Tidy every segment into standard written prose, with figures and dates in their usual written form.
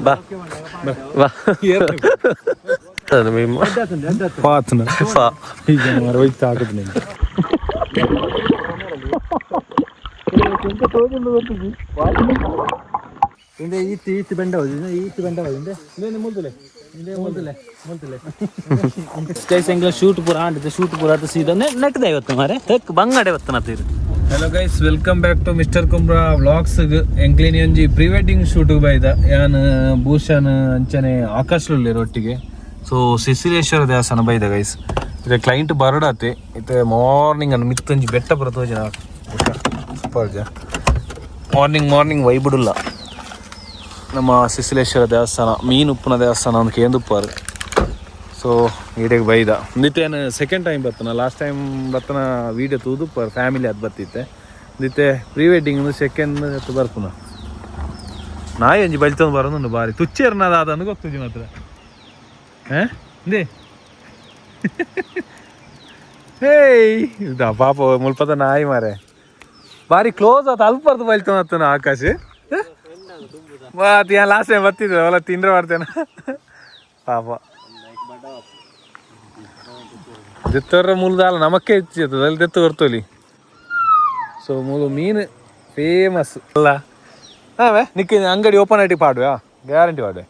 ಬಾ ಬಾ. ಪಾತ್ನ. ಫಾ. ಈಗ ಮರ ಹಾಕುದು. ಇಂದೆ ಈತ್ ಈತ್ ಬೆಂಡ ಹೌದು, ಈತ್ ಬೆಂಡ ಹೌದು. ಇಂದೆ ಮುಲ್ತಲೆ, ಇಂದೆ ಮುಲ್ತಲೆ, ಮುಲ್ತಲೆ. ಗೈಸ್, ಎಂಗ್ಲ ಶೂಟ್ ಪೂರ ಆಂಡ್, ಶೂಟ್ ಪೂರ ಅದು ಸೀದಾ ನೆಟ್ ದೈವತ್ತು ಮಾರೆ ತೆಕ್ ಬಂಗಡೆ ಬತ್ತನ ತೀರು. Hello guys, welcome back to mister Kumbra vlogs. ಎಂಕ್ಲೇನಿ ಒಂಜಿ ಪ್ರೀ ವೆಡ್ಡಿಂಗ್ ಶೂಟ್ ಬೈದ. ಯಾನ್, ಭೂಷಣ್, ಅಂಚನೆ ಆಕಾಶ್ ಒಟ್ಟಿಗೆ. ಸೊ ಸಿಸಿಲೇಶ್ವರ ದೇವಸ್ಥಾನ ಬೈದ ಗೈಸ್. ಇತ್ತೆ ಕ್ಲೈಂಟ್ ಬರಡಾತೆ. ಇತ್ತೆ ಮಾರ್ನಿಂಗ್ ಅನ್ನು ಮಿತ್ತೊಂಜಿ ಬೆಟ್ಟ ಪುರ ತೋಜನ. ಸೂಪರ್ ಜ ಮಾರ್ನಿಂಗ್ ಮಾರ್ನಿಂಗ್ ವೈಬುಡುಲ್ಲ. ನಮ್ಮ ಸಿಸಿಲೇಶ್ವರ ದೇವಸ್ಥಾನ, ಮೀನು ಉಪ್ಪುನ ದೇವಸ್ಥಾನ ಅಂತ ಕೇಂದುಪ್ಪಾರು. ಸೊ ಈಡೆಗೆ ಬೈದ. ಒಂದಿತ್ತೇನು ಸೆಕೆಂಡ್ ಟೈಮ್ ಬತ್ತನ. ಲಾಸ್ಟ್ ಟೈಮ್ ಬತ್ತನ ವೀಡಿಯೋ ತೂದುಪ್ಪಾರು, ಫ್ಯಾಮಿಲಿ ಅದು ಬತ್ತಿತ್ತೆ. ಒಂದಿತ್ತೆ ಪ್ರೀ ವೆಡ್ಡಿಂಗ್ ಸೆಕೆಂಡ್ ಬರ್ಪುನ. ನಾಯಿ ಒಂಜಿ ಬಲಿತೊಂದು ಬರೋದುಂಡು. ಬಾರಿ ತುಚ್ಚೇರ್ನದ ಅದನ್ನು ಗೊತ್ತುಜಿ ಮಾತ್ರ. ಇಂದೇ ಹೇಯ್ ಇದಾ ಪಾಪ ಮುಲ್ಪದ ನಾಯಿ ಮಾರೆ. ಬಾರಿ ಕ್ಲೋಸ್ ಆತ. ಅಲ್ಪರ್ದು ಬಲಿತೊಂದು ಆಕಾಶ್. ಬಾತ್ ಲಾಸ್ಟ್ ಟೈಮ್ ಬರ್ತಿದ್ದೆ ಅವಲ್ಲ, ತಿಂದ್ರೆ ಮಾಡ್ತೇನೆ ಪಾಪ. ದೆತ್ತರ ಮೂಲದಾಲ ನಮಕ್ಕೆ ಹೆಚ್ಚು ಅಲ್ಲಿ ದೆತ್ತು ಬರ್ತೋಲಿ. ಸೊ ಮೂಲು ಮೀನು ಫೇಮಸ್ ಅಲ್ಲ? ಹಾವೇ ನಿಕ್ಕ ಅಂಗಡಿ ಓಪನ್ ಆಗಿ ಪಾಡುವೆ, ಗ್ಯಾರಂಟಿ ಪಾಡುವೆ.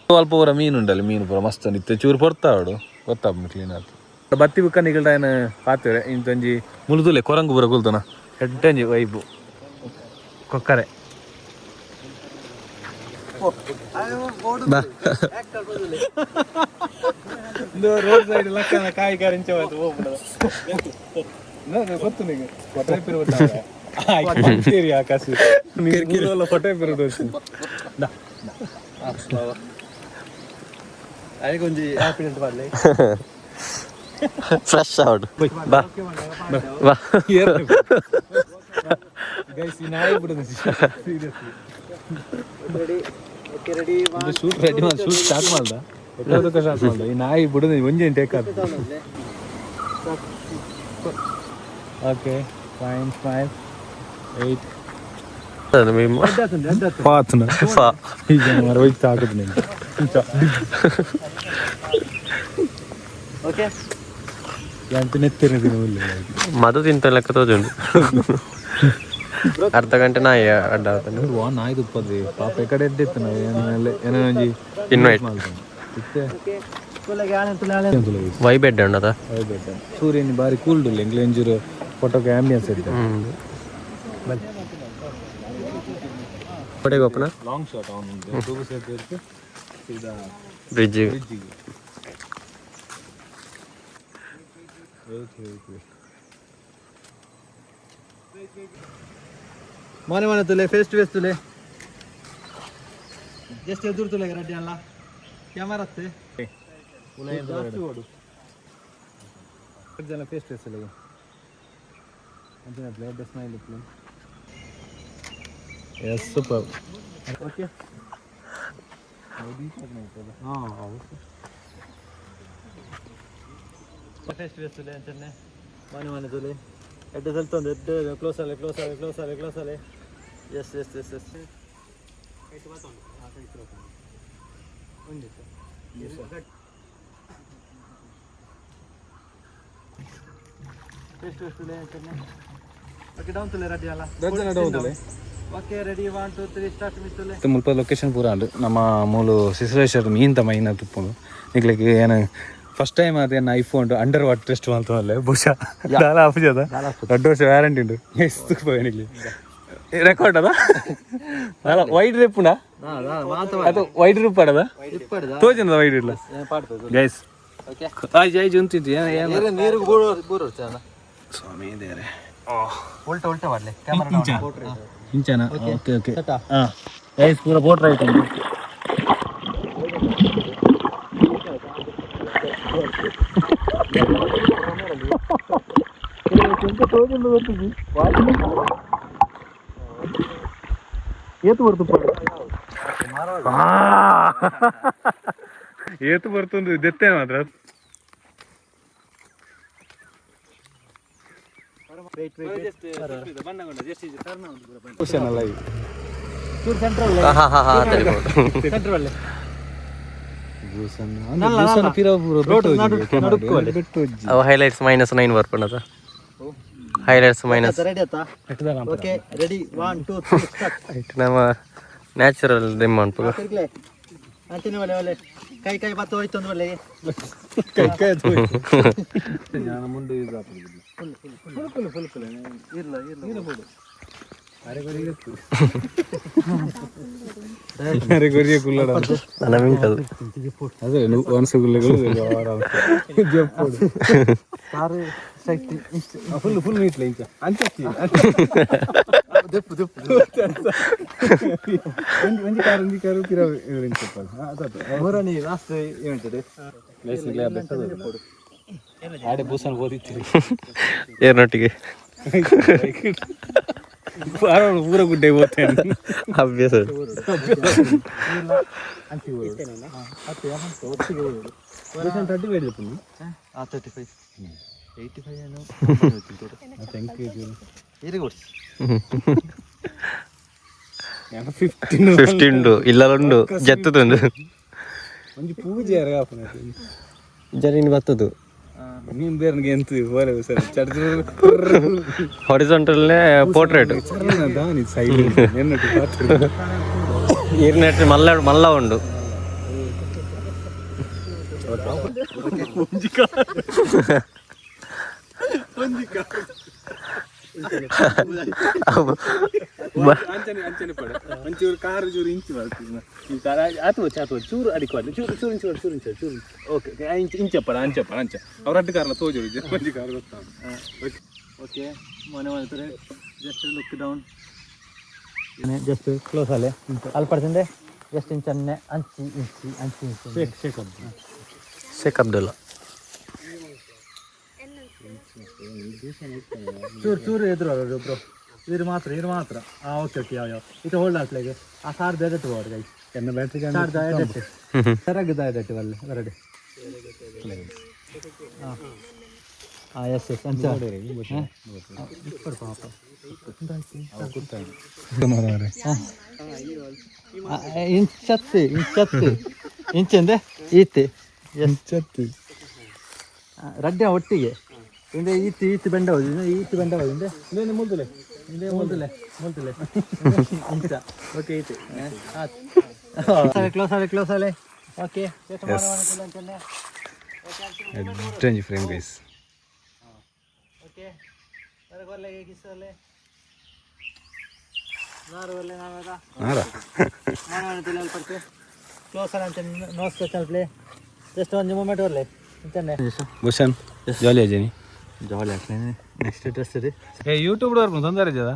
ಸ್ವಲ್ಪ ಪೂರ ಮೀನು ಉಂಡಲ್ಲ, ಮೀನು ಪೂರ ಮಸ್ತ್ ನಿತ್ತೆ. ಚೂರು ಪೊರ್ತಾವಡು ಗೊತ್ತಾಪುಂಡು ಕ್ಲೀನ್ ಆತು. ಬತ್ತಿ ಬುಕ್ಕ ನಿಗಲ್ಟ ಏನು ಪಾತೇವೆ. ಇಂತೊಂಜಿ ಮುಳುದುಲೆ ಕೊರಂಗು ಪೂರ ಕುಲ್ತನ. ಎಡ್ಡಂಜಿ ವೈಬು ಕೊಕ್ಕರೆ. ಬಾ. ರೋಡ್ ಸೈಡ್ ಲಕ್ಕನ ಕಾಯಿ ಕಾರಿಂಚ ಗೊತ್ತು ನಿಮಗೆ. ಕೊಟ್ಟೆ ಪಿರು ಆಕಾಶ ಕೊಟ್ಟೆ ಪಿರು. ಅದಕ್ಕೊಂಜಿ ಹ್ಯಾಪಿಡೆಂಟ್ ಮಾಡಲಿ. Fresh out. ಬಾ ಬಾ. ಗೈಸ್, ಈ ನಾಯಿ ಬಿಡುದು seriously. Ready? Okay, ready. Shoot ready ಮಾಡಿ, ಶೂಟ್ ಸ್ಟಾರ್ಟ್ ಮಾಡ್ದ, ಸ್ಟಾರ್ಟ್ ಮಾಡ್ದ. ಈ ನಾಯಿ ಬಿಡುದು ಒಂಜೇನು ಟೇಕ್ ಆದ. Okay, fine, fine, eight. ಪಾತ್ನ. ಫಾ. ಈಗ ಮರ ಹೋಯ್ತು ಹಾಕುದು ನಿಂಗೆ. ಓಕೆ. ಎಂತ ನೆತ್ತಿನ ದಿನ. ಮಧು ತಿಂತ ಲೆಕ್ಕ ತೋಜುಂಡು. ಅರ್ಧ ಗಂಟೆ ನಾಯಿ ಅಡ್ಡ ಆತನು. ವಾ, ನಾಯಿ ತುಪ್ಪದ್ರಿ ಪಾಪ. ಈ ಕಡೆ ಎದ್ದಿತ್ತು ನಾವು ಏನೇನೆಲ್ಲ ಏನೇನೋ ಒಂಜಿ ಇನ್ವೈಟ್. ಇತ್ತೆ. ವೈ ಬೆಡ್ ಉಂಡದ. ಸೂರ್ಯನ ಬಾರಿ ಕೂಲ್ಡ್ ಇಲ್ಲ. ಎಂಗ್ಲ ಒಂಜೂರು ಫೋಟೋಗೆ ಆಂಬಿಯನ್ಸ್ ಇತ್ತು. ಕೊಡೆಗೆ ಓಪನ. ಲಾಂಗ್ ಶಾಟ್ ಅವನು ತೂಗು ಸೇತುವೆ ಸೀದಾ ಬ್ರಿಡ್ಜ್. ಬ್ರಿಡ್ಜಿಗೆ. Wait, wait, wait. ಮನೆ ಮನೆ ತುಲೆ, ಫೇಸ್ ಟು ಫೇಸ್ ತುಲೆ. ಜಸ್ಟ್ ಎದುರು ತುಲೆ. ರೆಡಿ ಅಲ್ಲ? ಕ್ಯಾಮರಾ ಅತ್ತೆ. ಜನ ಫೇಸ್ ಟು ಫೇಸ್ ಅಲ್ಲ. ಅಂಚನೆ plate smile. Yes, super. Okay. ಹಾಂ, ಫೇಸ್ ಟು ಫೇಸ್ ತುಲೆ. ಅಂಚನೆ ಮನೆ ಮನೆ ತುಲೆ. ಎಡ್ಡೆ ಸಲ್ತೊಂದು ಎಡ್ಡೆ ಕ್ಲೋಸ್ ಅಲ್ಲೇ, ಕ್ಲೋಸ್ ಅಲ್ಲೇ, ಕ್ಲೋಸ್ ಅಲ್ಲೇ, ಕ್ಲೋಸ್ ಅಲ್ಲೇ. Yes yes yes yes. Face to face ತುಲೆ ಅಂಚನೆ. ಓಕೆ, ಡೌನ್ ತುಲೆ. ರೆಡಿ ಅಲ್ಲ? ಡೌನ್ ತುಲೆ. Okay, ready, 1, 2, 3, start. Miss ತುಲೆ. ಮುಲ್ಪ ಲೊಕೇಶನ್ ಪೂರ ಉಂಡು. ನಮ್ಮ ಮೂಲು ಸಿಸಲೇಶ್ವರ ಮೀನ್ ತಮ್ಮ ಮೈನ್ ತುಪ್ಪುಂಡು. ನಿಕ್ಲೆಗ್ ಏನು ಫಸ್ಟ್ ಟೈಮ್ ಅದೇನು ಐಫೋನ್ ಅಂಡರ್ ವಾಟರ್ ಟೆಸ್ಟ್ ಮಲ್ತವಲ್ಲೇ ಬಹುಶಃ. ದಾಲ ಆಪುಜದ, ದೊಡ್ಡ ವರ್ಷ ವ್ಯಾರಂಟಿ ಉಂಡು. ಎಷ್ಟು ನಿಕ್ಲಿ ರೆಕಾರ್ಡ್ ಅದ ಅಲ್ಲ. ವೈಡ್ ರಿಪ್ಪುಂಡ ಅದು? ವೈಡ್ ರಿಪ್ ಆಡದ ತೋಜನದ ವೈಡ್ ಇಲ್ಲ ಗೈಸ್. ಓಕೆ. ಆಯ್ತು ಆಯ್ತು, ಉಂತಿತ್ತು ಏನು ಏನು. ನೀರು ಬೂರು ಬೂರು. ಸ್ವಾಮಿ ದೇವರೇ. ಉಲ್ಟಾ ಉಲ್ಟಾ ಮಾಡಲಿ ಕ್ಯಾಮರಾ. ಇಂಚನ. ಓಕೆ ಓಕೆ, ಹಾಂ ಗೈಸ್, ಪೂರ ಬೋಟ್ ರೈಟ್ ಉಂಟು. ಏತು ಬರ್ತು? ಏತು ಬರ್ತುಂದು ದೆತ್ತೆ ಮಾತ್ರ. Wait wait. ಕ್ವಶನ್ ಅಲ್ಲ. ಚೂರು ಸೆಂಟ್ರಲ್. ಹಾ ಹಾ ಹಾ, ಸೆಂಟ್ರಲ್. ಅವು ಹೈಲೈಟ್ಸ್ -9 ಬರ್ಪುಂಡದ, ಹೈಲೈಟ್ಸ್ ಮೈನಸ್. ರೆಡಿ ಆತಾ? Okay, ready, 1 2 3 start. ನಮ್ಮ ನ್ಯಾಚುರಲ್ ಡಿಮ್ ಅನ್ಪುಗ. ತಿರ್ಗ್ಲೆ ಅಂಚಿನ ಒಳ್ಳೆ ಒಳ್ಳೆ ಕೈ ಕೈ ಬತ್ತು ಹೋಯ್ತು ಒಂದು ಒಳ್ಳೆ. ಇರ್ಲ ಇರ್ಲ. ನನ್ನ ಮಿಂಕಲ್. ಫುಲ್ ಫುಲ್ ನೀಟ್ಲೆ ಇಂಚ ಅಂಚೆ. ದೆಪ್ಪು ದೆಪ್ಪು. ಒಂಜಿ ಕಾರ್, ಒಂಜಿ ಕಾರು ಪಿರ ಮೂರನೇ ಲಾಸ್ಟ್ ಇವೆಂಟ್. ಆಡೆ ಭೂಷಣ್ ಓದಿತ್ತು. ಏರ್ನೊಟ್ಟಿಗೆ. ಪೂರ ಗುಡ್ಡೆ ಹೋಗ್ತೇನೆ. ಅಭ್ಯಾಸ. 35. 35, 85 ಏನು ಇರುಗೊಡ್ಸಿ. 15. 50 ಉಂಡು, ಇಲ್ಲಲುಂಡು ಜತ್ತದುಂಡು. ಒಂಜಿ ಪೂಜೆ ಯಾರು. ಜರೀನ್ ಬತ್ತದು. ನೀನ್ ಬೇರೆ ಎಂತ ಬೋರೆ ಸರ್. Horizontal portrait. ದಾನಿ ಸೈಡ್ ಎನ್ನಟ್ಟು ಪಾತ್ರ. ಈರ್ನೆಟ್ ಮಲ್ಲ ಮಲ್ಲ ಉಂಡು. ಅಂಚನೆ ಅಂಚನೆ ಪಡ, ಒಂಚೂರು ಕಾರು ಚೂರು ಇಂಚು ಬರ್ತದೆ. ಆತು ಆತು, ಚೂರು ಅಡಿಕ್ವಾಡ್ಲಿ, ಚೂರು ಚೂರು ಇಂಚು, ಚೂರು ಇಂಚು, ಚೂರು. ಓಕೆ, ಇಂಚು ಇಂಚಪ್ಪಡ ಅಂಚಪ್ಪಡ ಅಂಚ ಅವ್ರ ಅಡ್ಡ ಕಾರ್ಲ ತೋಜು, ಒಂಜಿ ಕಾರ್ ಗೊತ್ತಾ. ಓಕೆ, ಮನೆ ಮಾಡ್ತಾರೆ. Just look down, just close ಅಲ್ಲೇ ಅಲ್ಲಿ ಪಡ್ತಿಂದೆ. ಜಸ್ಟ್ ಇಂಚನ್ನೆ ಅಂಚಿ ಇಂಚಿ ಅಂಚಿ ಇಂಚಿ. ಶೇಖ್ ಶೇಖ್ ಅಬ್ದುಲ್. ಶೇಖ್ ಅಬ್ದುಲ್ಲಾ. ಚೂರು ಚೂರು ಎದುರು ಬ್ರೋ, ಇರು ಮಾತ್ರ, ಇರು ಮಾತ್ರ. ಹಾಂ, ಓಕೆ ಓಕೆ. ಯಾವ ಯಾವ ಇದು ಹೋಲ್ಡ್ ಆಟ್ಲೆಗೆ ಆ ಸಾರ್ ಬೇರೆ ಹೋಗಿ ಗೈಸ್. ಎನ್ನ ಬ್ಯಾಟ್ರಿ. ಸಾರ್ ಎಡೆಟ್ ಸರಗದ ಎಡೆಟ್ ಬಲ್ಲೆ ಬರಡೆ. ಹಾಂ ಹಾಂ, ಎಸ್ ಎಸ್, ಅಂಚ. ಇಂಚತ್ತು ಇಂಚತ್ತು ಇಂಚಂದೆ ಈತೆ ಇಂಚತ್ತು. ರಡ್ಡೆ ಒಟ್ಟಿಗೆ ಇಂದೆ ಈತಿ ಈತಿ ಬೆಂಡ ಹೌದು, ಈತಿ ಬೆಂಡ ಹೌದು. ಇಂದೆ ಇಂದೆ ಮುಲ್ತಲೆ. ಇಂದೆ ಮುಲ್ತಲೆ ಮುಲ್ತಲೆ ಇಂಚ. ಓಕೆ, ಈತಿ ಕ್ಲೋಸ್ ಆಲೆ, ಕ್ಲೋಸ್ ಆಲೆ. ಓಕೆ. ಎಡ್ಡಂಜಿ ಫ್ರೇಮ್ ಗೈಸ್. ಓಕೆ, ಬರ್ಲೆ ಕಿಸಲೆ ನಾರು ಬರ್ಲೆ ನಾವೆಲ್ಲ. ನಾರ. ಕ್ಲೋಸ್ ಅಲ್ಲ ಅಂತ ನೋಸ್ ಪ್ಲೇ. ಜಸ್ಟ್ ಒಂದು ಮೂಮೆಂಟ್ ಬರಲಿ ಇಂಚನ್ನೆ. ಭೂಷಣ್, ಜಾಲಿ ಅಜನಿ. ಜಾಲಿ ಆಗ್ತದೆ. ನೆಕ್ಸ್ಟ್ ಡ್ರೆಸ್ ಇದೆ. ಏ, ಯೂಟ್ಯೂಬ್ ಬರ್ಬೋದು, ತೊಂದರೆ ಜದ.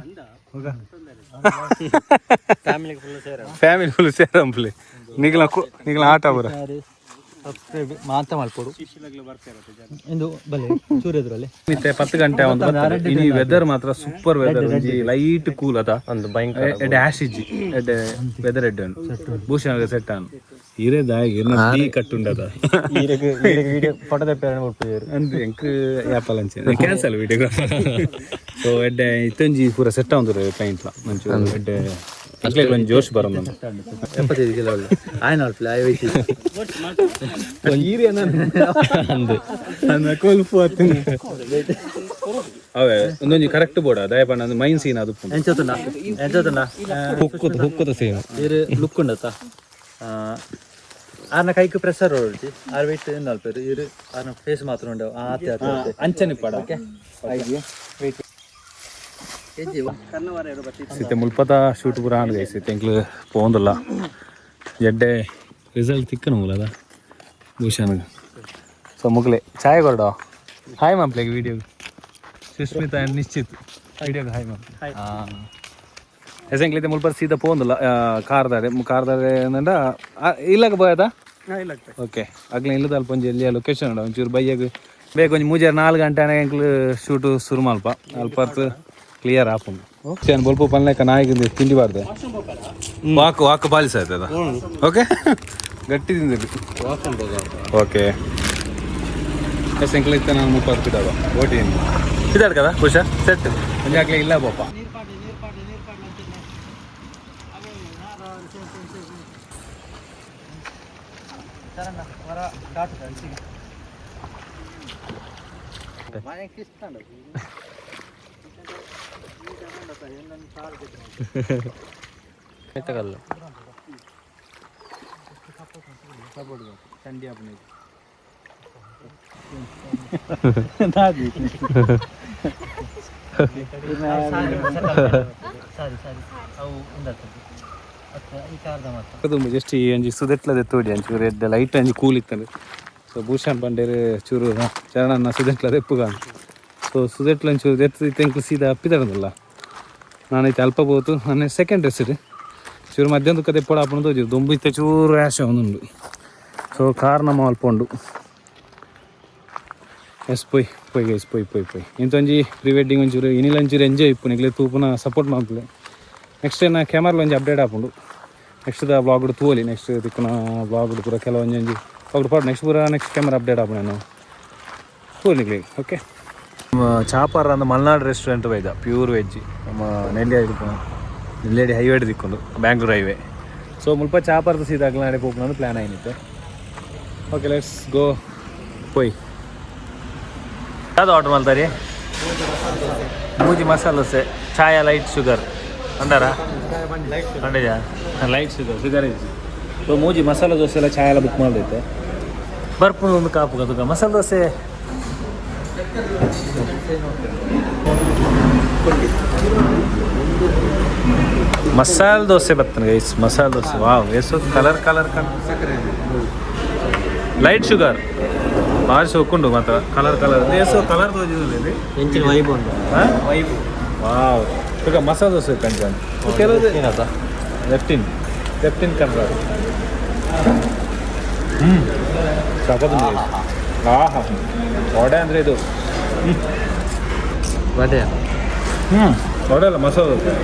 ಫ್ಯಾಮಿಲಿಗೆ ಫುಲ್ ಸೇರ. ಫ್ಯಾಮಿಲಿ ಫುಲ್ ಸೇರಂಪ್ಲಿ. ನಿಗ್ಲ ನಿಗ್ಲ ಆಟ ಬರ. ಸಬ್ಸ್ಕ್ರೈಬ್ ಮಾತ್ರ ಮಾಡ್ಕೊಡು ಇಂದು ಬಲೆ ಚೂರು ಎದುರಲ್ಲಿ. ಮತ್ತೆ 10 ಗಂಟೆ ಒಂದು. ಇನಿ ವೆದರ್ ಮಾತ್ರ ಸೂಪರ್ ವೆದರ್, ಒಂಜಿ ಲೈಟ್ ಕೂಲ್ ಅದ. ಒಂದು ಭಯಂಕರ. ಎಡ್ಡೆ ಆಶ್ ಇಜ್ಜಿ, ಎಡ್ಡೆ ವೆದರ್ ಎಡ್ಡೆ ಉಂಡು. ಭೂಷಣ್ ಸೆಟ್ ಆನ್ ಇರೇ ದಾಯ ಇರ್ನ ಟೀ ಕಟ್ಟುಂಡದ. ವಿಡಿಯೋ ಫೋಟೋ ತೆಪ್ಪಾರ ಕೊಡ್ತಿದ್ರು. ಅಂದ್ರೆ ಎಂಕ್ ಯಾಪಲ್ ಅಂಚೆ ಕ್ಯಾನ್ಸಲ್ ವಿಡಿಯೋಗ್ರಾಫರ್. ಸೊ ಎಡ್ಡೆ ಇತ್ತೊಂಜಿ ಪೂರ ಸೆಟ್ ಆವಂದು ಕ್ಲೈಂಟ್ಲ ಮಂಚೂರು ಎಡ್ಡೆ ಎಂಕ್ಲೆಗ್ ಒಂಜಿ ಜೋಶ್ ಬರೋದು. 75 ಕಿಲೋ ಆಯ್ನ ಅಲ್ಪ್ಲೆ ಆಯ್ ವೈಸಿ. ಅವೇ ಒಂದೊಂಜಿ ಕರೆಕ್ಟ್ ಬೋಡ ದಯಪಂಡ ಒಂದು ಮೈನ್ ಸೀನ್ ಅದು. ಎಂಚತುಂಡ ಎಂಚತುಂಡ? ಹುಕ್ಕುದು ಹುಕ್ಕುದು ಸೇಮ್. ಇರು ಲುಕ್ ಉಂಡತ್ತ. ಆರ್ನ ಕೈಕ್ ಪ್ರೆಷರ್ ಹೊಡ್ತಿ ಆರ್ ವೆಯ್ಟ್ ಏನು ಅಲ್ಪ ಇರು ಆರ್ನ ಫೇಸ್ ಮಾತ್ರ ಉಂಡು. ಆತೆ ಆತೆ ಆತೆ. ಅಂಚನೆ ಪಡ. ವೆಯ್ಟ್ ಸೀತೆ ಮುಲ್ಪದ ಶೂಟ್ ಪೂರ ಆಂಡ್ ಗೈಸ್. ಎಂಕ್ಲು ಪೋಂದುಲ್ಲ, ಎಡ್ಡೆ ರಿಸಲ್ಟ್ ತಿಕ್ಕನು ಮೂಲದ ಭೂಷಣ್. ಸೊ ಮುಗ್ಲೆ ಚಾಯ್ ಕೊರಡ. ಹಾಯ್ ಮಾಪ್ಲೆಗ್ ವಿಡಿಯೋ. ಸುಸ್ಮಿತಾ ಆ್ಯಂಡ್ ನಿಶ್ಚಿತ್ ವಿಡಿಯೋಗೆ ಹಾಯ್ ಮಾಪ್. ಎಸ್, ಎಂಕ್ಲಿತೆ ಮುಲ್ಪ ಸೀದಾ ಪೋಂದುಲ್ಲ ಕಾರ್ದಾರೆ ಕಾರ್ದಾರೆ ಅಂದ ಇಲ್ಲಗ ಬೋಯದ. ಓಕೆ, ಅಗ್ಲ ಇಲ್ಲದ ಅಲ್ಪ ಒಂಜಿ ಎಲ್ಲಿಯ ಲೊಕೇಶನ್ ಉಂಡು. ಒಂಚೂರು ಬಯ್ಯಗ್ ಬೇಗ ಒಂಜಿ ಮೂಜಾರು 4 ಗಂಟೆ ಆನಗ ಎಂಕ್ಲು ಶೂಟು ಶುರು ಮಲ್ಪ ಅಲ್ಪರ್ತು ಕ್ಲಿಯರ್ ಆಪುಂಡು. ಓಕೆ, ಬೊಲ್ಪ ಪನ್ಲೆಕ ನಾಯಿಗೆ ತಿಂಡಿ ಬಾರ್ದೆ. ವಾಕ್ ವಾಕ್ ಪಾಲಿಸ ಆಯ್ತದ. ಓಕೆ, ಗಟ್ಟಿ ತಿಂದಿರಿ. ಓಕೆ ಎಸ್, ಎಂಕ್ಲು ಇತ್ತ ನಾನು 30 ಪಿದಾವ ಓಟಿ ಇದಾಡ್ కదా ಖುಷ ಸೆಟ್ ಒಂಜಿ ಆಗ್ಲೇ ಇಲ್ಲ ಬೋಪ. ನೀರು ಪಾಡ್ಲಿ, ನೀರು ಪಾಡ್ಲಿ, ನೀರು ಪಾಡ್ಲಿ ಅಂಚನೆ. ಎತ್ತಗಲ್ಲ ಚಂಡಿ ಆಪುನ ಅದು ಜಸ್ಟ್ ಈ ಒಂಜಿ ಸುದೆಟ್ಲದ ತೋಡಿ ಅಂಚೂರು ಎಡ್ಡೆ ಲೈಟ್ ಅಂಜಿ ಕೂಲ್ ಇತ್ತಂದು. ಸೊ ಭೂಷಣ್ ಪಂಡೇರು ಚೂರು ಚರಣನ್ನ ಸುದೆಟ್ಲದ ಎಪ್ಪುಗಾನ್. ಸೊ ಸುದೆಟ್ಲ ಒಂಚೂರು ಎತ್ತು ಇತ್ತೆ ಸೀದಾ ಅಪ್ಪಿದಡದಲ್ಲ ನಾನೈತೆ ಅಲ್ಪ ಪೋತು ನಾನು ಸೆಕೆಂಡ್ ಡ್ರೆಸ್ ಇಡು ಚೂರು ಮಧ್ಯಾಹ್ನ ಕತೆ ಪೋಡ ಆಪುನ ತೋಜು ದೊಂಬು ಇತ್ತೆ ಚೂರು ರ್ಯಾಶ್ ಅವನುಂಡು. ಸೊ ಕಾರ್ ನಮ್ಮ ಅಲ್ಪ ಉಂಡು. ಎಸ್ ಪೋಯ್ ಪೋಯ್ ಗೈಸ್ ಪೋಯ್ ಪೋಯ್ ಪೋಯ್ ಇಂತೊಂಜಿ ಪ್ರೀ ವೆಡ್ಡಿಂಗ್ ಒಂಚೂರು ಇನಿಲ ಒಂಚೂರು ಎಂಜಾಯ್ ಇಪ್ಪು ನಿಗ್ಲೆ ತೂಪುನ ಸಪೋರ್ಟ್ ಮಾಡ್ತದೆ. ನೆಕ್ಸ್ಟ್ ನಾ ಕ್ಯಾಮರಾ ಒಂಜಿ ಅಪ್ಡೇಟ್ ಆಪುಂಡು. ನೆಕ್ಸ್ಟ್ the vlog ತೂವಲಿ next ತಿಕ್ಕುನ vlog ಪೂರ ಕೆಲವೊಂಜಿ ಒಂಜಿ ವ್ಲಾಗ್ ಪಾಡು ನೆಕ್ಸ್ಟ್ ಪೂರ next camera update ಆಪುಂಡು ನಾನು ತೂವಲಿ ನಿಗ್ಲೆ. ಓಕೆ ಚಾಪರ್ ಅಂದ ಮಲ್ನಾಡು ರೆಸ್ಟೋರೆಂಟ್ ಬೈದ ಪ್ಯೂರ್ ವೆಜ್ ನಮ್ಮ ನೆಲ್ಯಾಡಿ ನೆಲ್ಯಾಡಿ ಹೈವೇ ದಿಕ್ಕೊಂಡು ಬ್ಯಾಂಗ್ಳೂರ್ ಹೈವೇ. ಸೊ ಮುಲ್ಪ ಚಾಪರ್ದ ಸೀದಾಗ್ಲ ನಾಡೆ ಪೋಪುನ ಪ್ಲ್ಯಾನ್ ಆಯ್ನಿತ್ತೆ. Okay let's go ಪೋಯ್. ಯಾವ್ದು ಆರ್ಡರ್ ಮಾಡ್ತಾರೆ? ಮೂಜಿ ಮಸಾಲೆ ದೋಸೆ, ಚಾಯ ಲೈಟ್ ಶುಗರ್ ಅಂದಾರ ಅಂಡಿದ್ಯಾ? Light sugar sugar is. So ಮೂಜಿ ಮಸಾಲೆ ದೋಸೆ ಎಲ್ಲ ಚಾಯ್ ಎಲ್ಲ ಬುಕ್ ಮಾಡ್ದೈತೆ. ಬರ್ಪುಂಡು ಒಂದು ಕಾಪು ಕದುಕ ಮಸಾಲೆ ದೋಸೆ. ಮಸಾಲೆ ದೋಸೆ ಬರ್ತಾನೆ ಗೈಸ್. ಮಸಾಲೆ ದೋಸೆ ವಾವ್ ಎಷ್ಟು colour colour colour light sugar ಭಾರಿ ಸೋಕುಂಡು ಮಾತ್ರ ಕಲರ್ ಕಲರ್ ಏಸೋ ಕಲರ್ ತೋಜಿದಲ್ಲಿ ಎಂಚಿನ ವೈಬ್ ಉಂಡು. ವೈಬ್ ವಾವ್. ಈಗ ಮಸಾಲೆ ದೋಸೆ ಕಂಚನ್ ಕೆಲವು ಲೆಫ್ಟಿನ್ ಲೆಫ್ಟಿನ್ ಕನ್ನಡ ಹ್ಞೂ ಸಖತ್. ಆಹಾ ವಡೆ ಅಂದರೆ ಇದು ವಡೆ ಹ್ಞೂ ವಡೆ ಅಲ್ಲ ಮಸಾಲೆ ದೋಸೆ.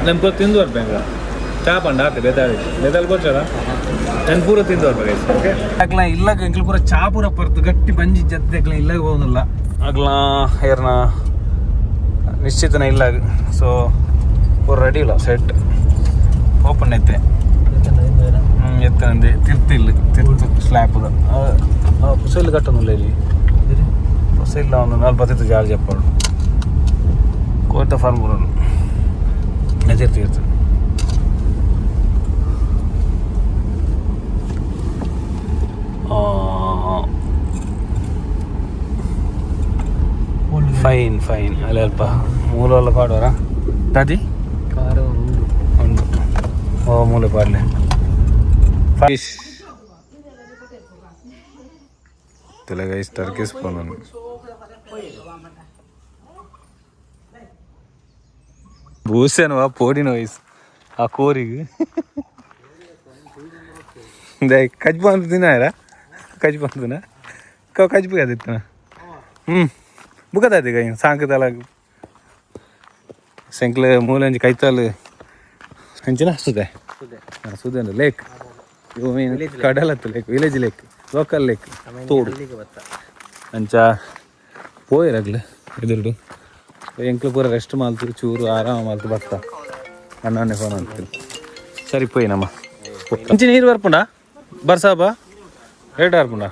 ನಾನು ತಿಂದು ಬರ್ಬೇಕ ಚಾ ಪಂಡ ಆತೆ ಬೇತಾಳಿ ಬೇತಾಳಿ ಕೊಡ್ತಾರ ನಾನು ಪೂರ ತಿಂದು ಬರ್ಬೇಕು. ಓಕೆ ಅಗ್ಲ ಇಲ್ಲ ಎಂಕ್ಲು ಪೂರ ಚಾ ಪೂರ ಪರ್ತು ಗಟ್ಟಿ ಬಂಜಿ ಜತ್ತೆ ಅಗ್ಲ ಇಲ್ಲ ಹೋಗಲ್ಲ ಅಗ್ಲ ಏರ್ನ ನಿಶ್ಚಿತನ ಇಲ್ಲ. ಸೊ ಪೂರ ರೆಡಿ ಇಲ್ಲ ಸೆಟ್ ಓಪನ್ ಐತೆ. ಎತ್ತನಂದೆ ತಿರ್ತಿಲ್ಲ ತಿರ್ತು ಸ್ಲ್ಯಾಪ್ದ ಪುಸೆಲ್ ಕಟ್ಟೊಂದಿಲ್ಲ ಇಲ್ಲಿ ಪುಸೆಲ್ಲ ಒಂದು ನಲ್ವತ್ತೈದು ಜಾರ್ಜ್ ಅಪ್ಪಾಡು ಕೋಟ ಫಾರ್ಮ್ ಬರೋನು ತಿರ್ತು ಇರ್ತು. ಫೈನ್ ಫೈನ್ ಅಲ್ಲ ಅಲ್ಪ ಮೂಲ ಪಾಡೋರ ದಾದಿ ಉಂಡು ಓ ಮೂಲೆ ಪಾಡ್ಲೆ ಫಿಶ್ ತೆಲಗೈಸ್ ಟರ್ಕಿಸ್ ಫೋನ್ ಭೂಸೆನವಾ ಪೋಡಿನ ವಯಸ್ಸು ಆ ಕೋರಿಗೆ ಕಜ್ಬು ಅಂತ ತಿನ್ನಾರ ಕಜ್ಬು ಅಂತಿನ ಕಜ್ಬು ಅದಿತ್ತನ ಹ್ಞೂ ಬುಕ್ಕದಾದಿ ಕೈ ಸಾಂಕದಲ್ಲ ಸೆಂಕ್ಲೆ ಮೂಲೆಂಜಿ ಕೈತಾಲ್ ಅಂಚಿನ ಸುದೆ ಸುದೆ ಅಂದ್ರೆ lake ಕಡಲತ್ತು lake village lake local lake ತೋಡು ಅಂಚ ಪೋಯಿರಗ್ಲು ಎದುರುಡು ಎಂಕ್ಲು ಪೂರ ರೆಸ್ಟ್ ಮಾಲ್ತು ಚೂರು ಆರಾಮ ಮಾಲ್ತು ಬರ್ತಾ ಅಣ್ಣನೇ ಫೋನ್ ಅಂತೀನಿ ಸರಿ ಪೋಯಿನಮ್ಮ. ಅಂಚಿ ನೀರು ಬರ್ಪುಂಡ ಬರ್ಸಾಬ ರೇಟ್ ಬರ್ಪುಂಡ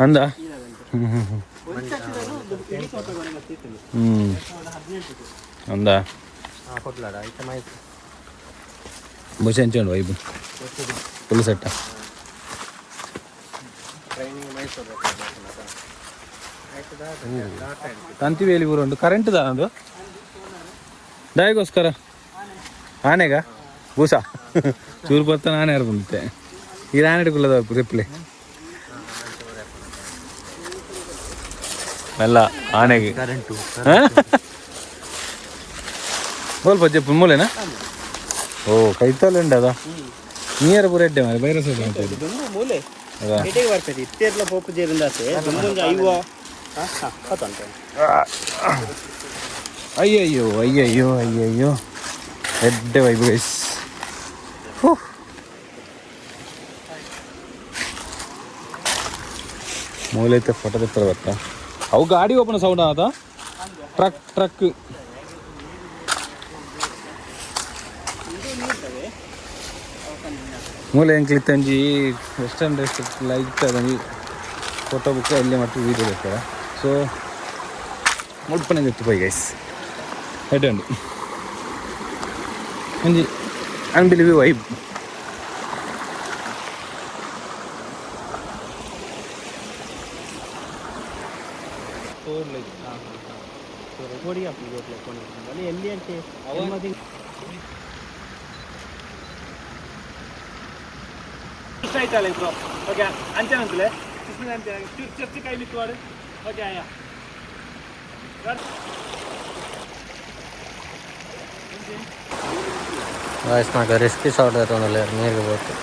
ಅಂದ ಹ್ಞೂ ಹ್ಞೂ ಹ್ಞೂ ಅಂದ ಬಸ್ ಎಂಚುಂಡು vibe full ಸೆಟ್ಟ. ತಂತಿ ಬೇಲಿ ಪೂರ ಉಂಟು ಕರೆಂಟ್ ದಾನದು ದಾಯಿಗೋಸ್ಕರ ಆನೆಗ ಬೂಸ ಚೂರು ಬರ್ತಾನೆ ಆನೆ ಬಂತೆ ಇದು ಆನೆ ಹಿಡ್ಕೊಳ್ಳೋದು ರಿಪ್ಲೆ ಅಲ್ಲ ಆನೆಗೆ ಕರೆಂಟು ಸ್ವಲ್ಪ ಜಪ್ಪು ಮೂಲೆನಾ ಓ ಕೈತಲ್ಲ ಉಂಡು ಅದ ನೀರು ಪೂರ ಎಡ್ಡೆ ಮಾರೆ ಬೈರಸ್ ಮೂಲೆ ಅದ ಬರ್ತದೆ ಇತ್ತೇರ್ಲ ಪೋಪು ಜೇರಿಂದಾಸೆ ಐವೋ ಅಯ್ಯಯ್ಯೋ ಅಯ್ಯಯ್ಯೋ ಅಯ್ಯಯ್ಯೋ ಎಡ್ಡೆ ವೈಬ್ ಗೈಸ್. ಮೂಲೆ ಫೋಟೋ ತೆತ್ತರ ಬರ್ತಾ ಅವು ಗಾಡಿ ಓಪನ್ ಸೌಂಡ್ ಆದ ಟ್ರಕ್ ಟ್ರಕ್ ಮೂಲೆ ಎಂಕ್ಲಿತ್ತಂಜಿ western dress light ಅದಂಜಿ photo book ಅಲ್ಲಿ ಮತ್ತು ವೀಡಿಯೋ ಬೇಕಾ ಸೊ ಮುಡ್ಪನೆ ಜೊತೆ ಪೋಯಿ ಗೈಸ್ ಎಡ್ಡೆ ಉಂಡು ಒಂಜಿ ಅನ್ಬಿಲಿವಿ ವೈಬ್. Bro okay ಅಂಚನಂತಲೇ church ಕೈ ಮಿತ್ತುವಾಡು ಓಕೆ ಆಯಾ. ವಾಯ್ಸ್ ಮಾಕ ರಿಸ್ಕಿ ಶಾರ್ಟ್ ತಗೊಂಡಲ್ಲ ನೀರಿಗೆ ಬೋತು.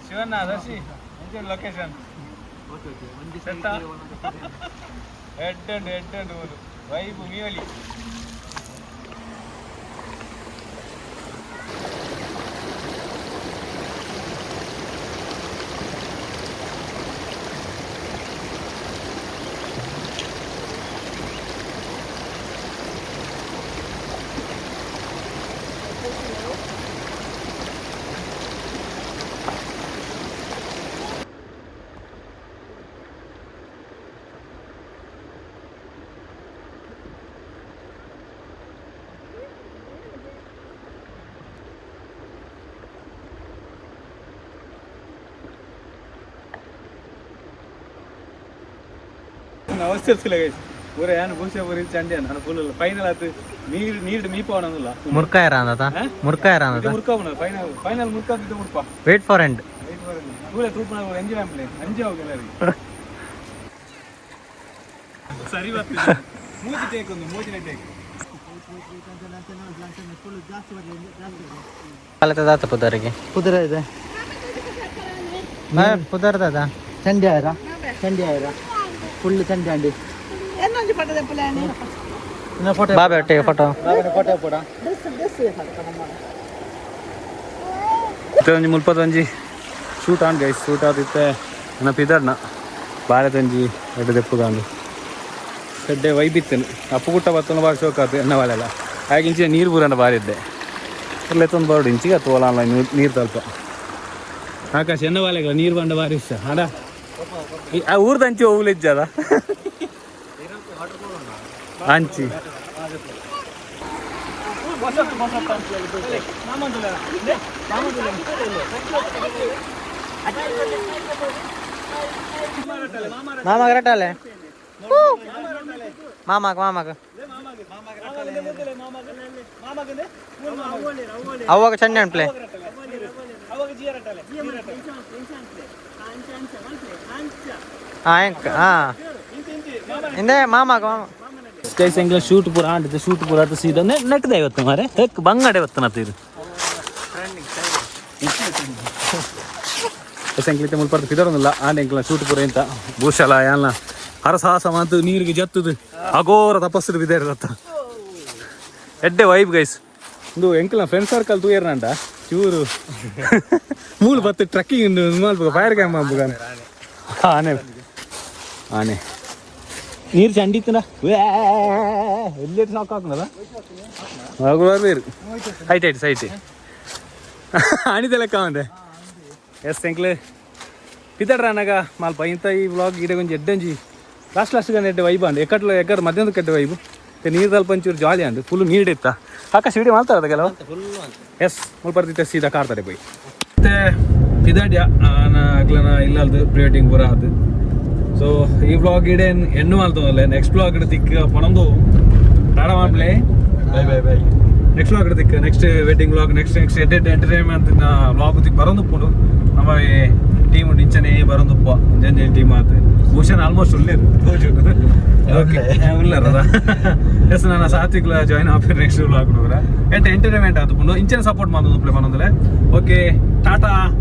ಶಿವಣ್ಣ ದರ್ಶಿ ಎಂಚ location head and head and ಊರು ವೈಬ್ ಮೀವಲಿ. ಅವಸ್ಥೆ ಗೈಸ್ ಪೂರ ಏನು ಭೂಷ ಪೂರಿ ಚಂಡಿ ನಾನು ಫುಲ್ ಫೈನಲ್ ಆತು ನೀರು ನೀರು ಮೀಪವನಲ್ಲ. ಮುರ್ಕಾಯರ ಅಂದತ ಮುರ್ಕಾಯರ ಅಂದತ. ಮುರ್ಕ ಫೈನಲ್ ಫೈನಲ್ ಮುರ್ಕಾದಿದ್ದು ಮುರ್ಪ. Wait for end. ಪೂರ ತೂಪನ ಎಂಜಾಯ್ ಆಂಪ್ಲೆ ಅಂಜೆ ಹೋಗಿ ಸರಿ ಬರ್ತದೆ. ಮೂಜಿ ಟೇಕ್ ಒಂದು ಮೂಜಿನ ಟೇಕ್. ದಾತ ಪುದರಿಗೆ. ಕುದುರೆ ಇದೆ. ಪುದರ್ ದಾದ. ಚಂಡಿ ಆಯರ ಚಂಡಿ ಆಯರ ಫುಲ್ ಚಂಡಿ ಅಂಡಿ. ಫೋಟೋ. ಬಾಬೆ ಒಟ್ಟಿಗೆ ಫೋಟೋ. ಫೋಟೋ ಪೋಡ. ಒಂಜಿ ಮುಲ್ಪದೊಂಜಿ shoot on guys shoot ಆದಿತ್ತೆ ನನ್ನ ಪಿದರ್ನ ಬಾಳೆತಂಜಿ ಎಡ್ಡೆ ದೆಪ್ಪುದಾಂಡು ಎಡ್ಡೆ ವೈಬ್ ಇತ್ತೇನೆ ಅಪ್ಪು ಗುಟ್ಟ ಬತ್ತನ ಬಾರಿ ಶೋಕ್ ಆತು ಎನ್ನ ಬಾಳೆಲ್ಲ ಹಾಗೆ ಇಂಚಿನ ನೀರು ಬೂರಣ್ಣ ಬಾರಿ ಇದ್ದೆ ಎತ್ತೊಂದು ಬರೋಡು ಇಂಚಿಗೆ ತೋಲ ನೀರು ತಲ್ಪ ಆಕಾಶ ಎನ್ನ ಬಾಳೆಗಳ ನೀರು ಬಂಡ ಬಾರಿ ಇಷ್ಟ ಅಡ ಆ ಊರ್ದ ಅಂಚಿ ಹೋಗ್ಲಿಜ್ಜದ ಅಂಚಿ ಮಾಮ ಕರೆಕ್ಟ್ ಮಾಮಾಗ ಮಾಮಾಗ ಅವಾಗ ಚಂಡ ಅನ್ಪ್ಲೆ. ಹಾಂ ಹಾಂ ಹಿಂದೆ ಮಾಮಾಗ ಮಾಮ. ಗೈಸ್ ಎಂಗ್ಲ ಶೂಟ್ ಪೂರ ಆಂಡ್ ಶೂಟ್ ಪೂರ ಆತ ಸೀದಾ ನೆಟ್ದೆ ಇವತ್ತು ಮಾರೆ ಹೆಕ್ ಬಂಗಡೆ ಬತ್ತನ ತೀರು. ಎಂಕ್ಲಿತ್ತೆ ಮುಲ್ಪರ್ದು ಪಿದರೊಂದಿಲ್ಲ ಆಂಡ್ ಎಂಕ್ಲ ಶೂಟ್ ಪೂರ ಎಂತ ಭೂಷಲ ಯಾಲ್ನ ಹರಸಾಹಸ ಮಾತು ನೀರಿಗೆ ಜತ್ತದು ಅಘೋರ ತಪಸ್ಸು ಬಿದ್ದೇರತ್ತ ಎಡ್ಡೆ ವೈಬ್ ಗೈಸ್. ಒಂದು ಎಂಕ್ಲ ಫ್ರೆಂಡ್ ಸರ್ಕಲ್ ತೂಯರ್ನಂಡ ಚೂರು ಮೂಲು ಬತ್ತು ಟ್ರಕ್ಕಿಂಗ್ ಮಲ್ಪ ಫೈರ್ ಕ್ಯಾಂಪ್ ಮಲ್ಪುಗ ಆನೆ ಆನೆ ನೀರು ಚಂಡಿತ್ತನ. ಎಲ್ಲಿ ಸಾಕು ಹಾಕ್ನಲ್ಲ ಬೇರು height height site ಆಣಿದ ಲೆಕ್ಕ ಅಂದೆ ಎಸ್ ಎಂಕ್ಲೆ ಪಿದಡ್ರ ಅನಗ ಮಾಲ್ಪ ಇಂಥ ಈ ವ್ಲಾಗ್ ಇಡೆ ಒಂಜಿ ಎಡ್ಡಂಜಿ ಲಾಸ್ಟ್ ಲಾಸ್ಟ್ ಗಂಟೆ ಎಡ್ಡೆ ವೈಬ್ ಅಂಡ್ ಎಕ್ಕಟ್ಲ ಎಕ್ಕಡ್ ಮಧ್ಯಾಹ್ನದ ಕೆಟ್ಟ ವೈಬ್ ನೀರು ತಲ್ಪ ಒಂಚೂರು ಜಾಲಿ ಅಂಡ್ ಫುಲ್ ನೀರು ಇತ್ತ ಆಕಾಶ ವಿಡಿಯೋ ಮಾಡ್ತಾರ ಕೆಲವು ಎಸ್ ಮುಲ್ಪ ಸೀದಾ ಕಾರ್ತಾರೆ ಪೋಯಿ ಮತ್ತೆ ಪಿದಾಡ್ಯ ಅಗ್ಲನ ಇಲ್ಲಲ್ದು ಪ್ರೀ ವೆಡ್ಡಿಂಗ್ ಪೂರ ಅದು. ಸೊ ಈ ವ್ಲಾಗ್ ಇಡೆ ಎಣ್ಣು ಮಾಡ್ತವಲ್ಲ ನೆಕ್ಸ್ಟ್ ವ್ಲಾಗ್ ಇಡ ತಿಕ್ಕ ಪಣಂದು ಟಾಡಾ ಮಾಡ್ಲೆ bye bye bye next vlog ತಿಕ್ಕ next wedding vlog next next ಎಡ್ಡೆ ಎಂಟರ್ಟೈನ್ಮೆಂಟ್ ವ್ಲಾಗ್ ತಿಕ್ ಬರೋದು ನಮ್ಮ ಟೀಮ್ ಇಂಚನೆ ಬರೋದುಪ್ಪ ಒಂಜೊಂಜೆ ಟೀಮ್ ಆತು ಭೂಷಣ್ ಆಲ್ಮೋಸ್ಟ್ ಉಳ್ಳೇರು ಓಕೆ ಉಳ್ಳಾರ ಎಸ್ ನಾನು ಸಾತ್ವಿಕ್ ಜಾಯ್ನ್ ಆಫೀರ್ ನೆಕ್ಸ್ಟ್ ವ್ಲಾಗ್ ನೋಡ್ರ ಎಟ್ ಎಂಟರ್ಟೈನ್ಮೆಂಟ್ ಆತು ಪುಂಡು ಇಂಚನೆ ಸಪೋರ್ಟ್ ಮಾಡೋದು ಪ್ಲೇ ಮನೊಂದಲೆ. Okay tata.